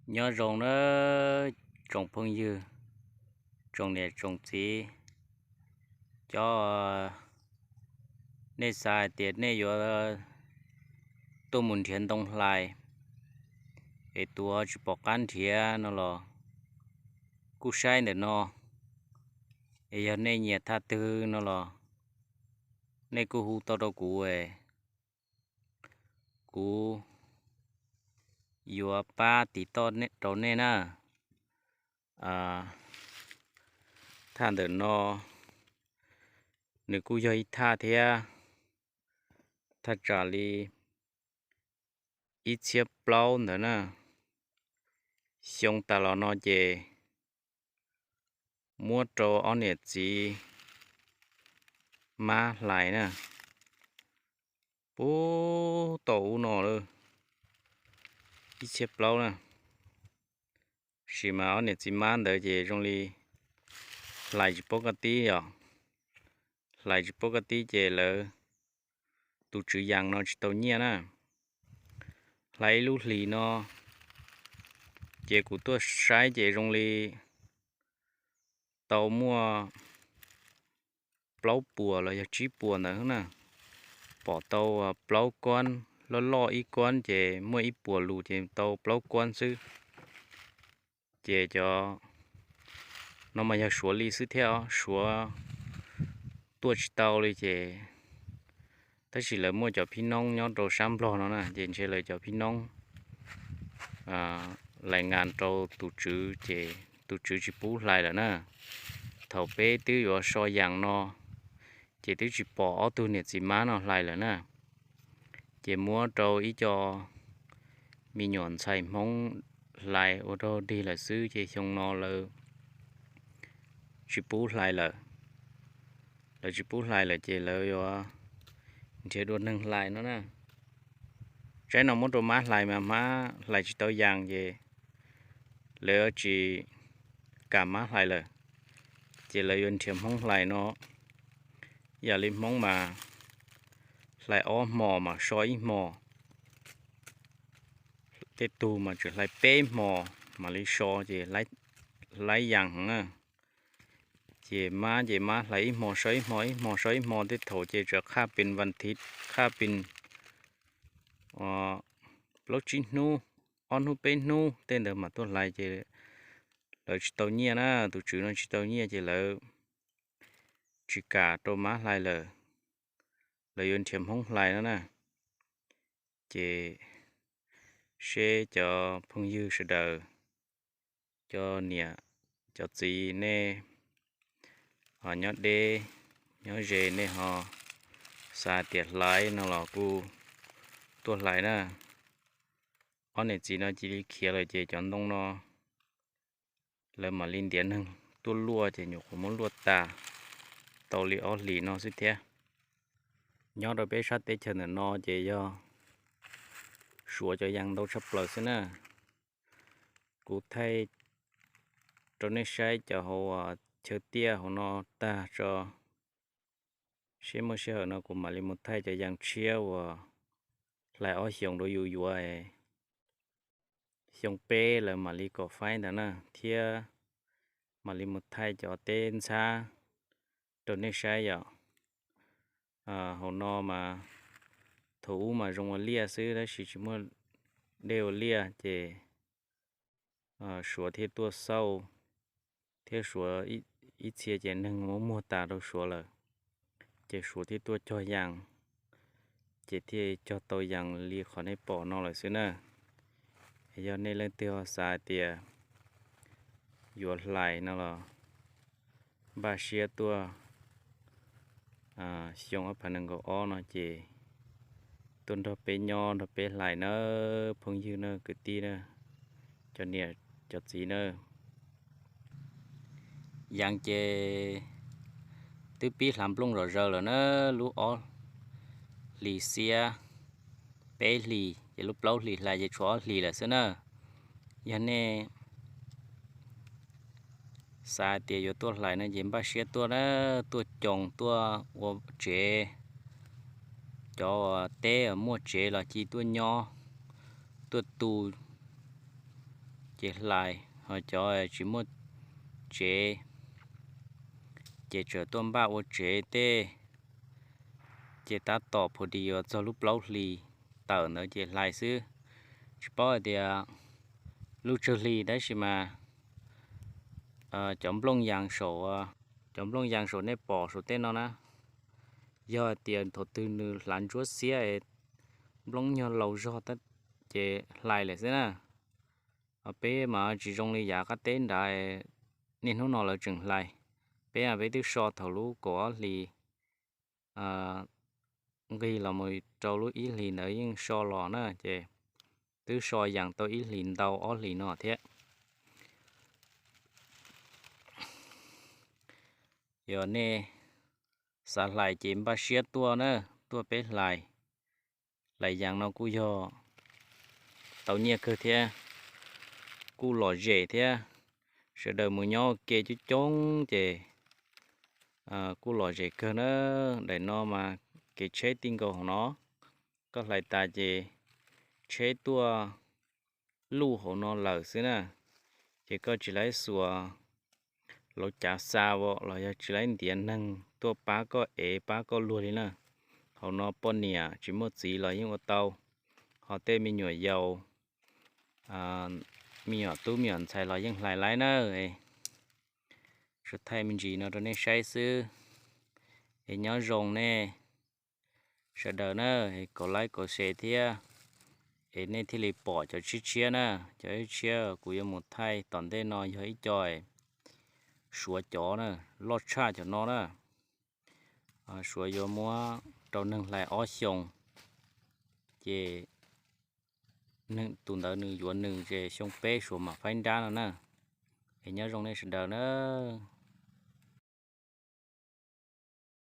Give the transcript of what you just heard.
Nyob zoo na tsoom phooj ywg, tsoom niam tsoom txiv, cov nej xav hais tias nej yuav tuaj mus nrhiav ntoo hlais es tus ho tsis pom qab nrhiav no los kuj saib ntawm no, es yog nej nyiam thaj twg no los nej kuj hu tau rau kuv es kuv yuav pab tiv toj rau nej na. Thaj ntawm no nws kuj yog ib thaj thiab, thaj tsam li ib txhiab plaub ntawd na. Xyoo tas los no ces muab rau ob niam txiv mab hlais na. Puag tom ub no lawm, ib txhiab plaub na. Tab sis mas ob niam txiv mab ntawd ces zoo li hlais tsis paub kaj tib yom. Hlais tsis paub kaj tib ces lawv tus tswv yas no tsis tau nyiaj na. Hlais ib lub hlis no ces kuv tuaj saib ces zoo li tau muaj plaub puas los yog tsib puas ntawd na. Pom tau plaub kuab, loj loj ib kuab ces muaj ib puas lus ces tau plaub kuab xwb. Ces cov no mas yog suav li xwb thiab os, suav tuaj tsis tau li ces, tab sis lawv muaj cov phib noob nyob rau sab Nplog no na, ces ntshe lawv cov phib noob lais ngas rau tus tswv ces tus tswv tsis pub hlais lawm na. Thaum peb twb yuav so yas no ces twb tsis pom ob tug niam txiv mab no hlais lawm na. Ces muab rau ib co me nyuam ntxhais Hmoob hlais ua rau dig lawm xwb ces xyoo no lawv tsis pub hlais lawm. Lawv tsis pub hlais lawm ces lawv yuav nrhiav dua neeg hlais no na. Tsaib no muab rau mab hlais mas mab hlais tsis tau yas ces lawv tsis kam mab hlais lawm, ces lawv yuav nrhiav Hmoob hlais no. Yam li Hmoob mas hlais ob hmos mas so ib hmos, tej tug mas tseem hlais peb hmos mam li so ces laib yas heev na. Ces mab ces mab hlais ib hmos so ib hmos, ib hmos so ib hmos, tej thaum ces tseem qhaj pes vas thiv, qhaj pes plaub tsib hnub, ob hnub peb hnub tej ntawd mam tuaj hlais ces lawv tsis tau nyiaj na, tus tswv no tsis tau nyiaj ces lawv tsis kam rau mab hlais lawm, lawv yuav nrhiav Hmoob hlais no na. Ces seb cov phooj ywg sawv daws, cov niam cov txiv nej ho nyob deb nyob ze nej ho xav tias hlais no los kuj tuaj hlais na. Ob niam txiv no cia li khiav lawm ces cov ntoo no lawv mam li ntiav neeg tuaj luaj ces nyuam qhuav muab luaj tas tau li ob hlis no xwb thiab. Nyob rau peb sab teb chaws ntawm no ces yog suav cov yas ntau tshaj plaws xwb na. Kuv thaij rau nej saib cov hauv chaw tiaj hauv no tag tso, seb muaj sij hawm no kuv mam li mus thaij cov yas tshiab uas hlais ob xyoos rau yus yuav, xyoo peb lawv mam li kom faib ntawd na, thiab mam li mus thaij cov teb ntxhab rau nej saib yom. Hauv no mas thaum ub mas zoo ua liaj xwb tab sis tsis muaj dej ua liaj ces suav thiaj tuaj xauj, thiab suav ib txhia ces neeg muab muag tas rau suav lawm, ces suav thiaj tuaj cog yas, ces thiaj cog tau yas li qhov nej pom no lawm xwb na. Yog nej leej twg ho xav hais tias yuav hlais no los npaj siab tuaj xyoo ob phav nees nkaum ob no ces tuaj nrog peb nyob nrog peb hlais nawb phooj ywg na kwv tij na, cov niam cov txiv na. Yas ces twb pib hlav nplooj zom zaws lawm na, lub ob hlis xiab peb hlis ces lub plaub hlis hlais ces tshuav ob hlis lawm xwb na. Yog nej xav tias yuav tuaj hlais no ces npaj siab tuaj na, tuaj coos tuaj ua tsev, cov teb muaj tsev los cia tuaj nyob, tuaj tu ces hlais, ho cov tsis muaj tsev ces txawm tuaj npaj ua tsev tej, ces tab tom phu di yuav txog lub plaub hlis tawm ntawd ces hlais xwb. Tsis paub hais tias lub tsawg hlis tab sis mas cov nplooj yas saum, cov nplooj yas saum nej pom saum tej no na, yog hais tias thaum twg nws hlav ntsuab xiab es nplooj nyog laus zog ces hlais lawm xwb na. Peb mas tsis zoo li yav qab teb nrad, niaj hnub no lawv tseem hlais. Peb mas peb twb so thaum lub kaum ob hlis nqis los mus rau lub ib hlis ntawd yeej so los na, ces twb so yas tau ib hlis ntau ob hlis no thiab. Yog nej xav hlais ces npaj siab tuaj na, tuaj peb hlais. Hlais yas no kuj yog tau nyiaj kawg thiab, kuj lom zem thiab. Sawv daws mus nyob ua ke coob coob ces kuj lom zem kawg na. Daim no mas kev tsheb ti nkaus hauv no, koj hlais tas ces tsheb tuaj luj hauv no lawm xwb na, ces koj tsis laib xuas lawv cav xa los yog tsis laib ntiav neeg tuaj pab koj ev pab koj luag li na. Hauv no poj niam tsis muaj txiv los yeej ua tau, ho tej me nyuam yaus, me nyuam tub me nyuam ntxhais los yeej hlais laib na. Tsuas thaij me ntsis no rau nej saib xwb, es nyob zoo nej sawv daws na, es kauv like kauv share thiab, es nej thiaj li pom cov tshiab tshiab na. Cov tshiab kuv yuav mus thaij tom ntej no yog ib co suav cov na, loj tshaj cov no na. Suav yuav muab rau neeg hlais ob xyoos, ces tus ntawd nws yuav nws ces xyoo peb suav mam faib nrab no na. Es nyob zoo nej sawv daws na.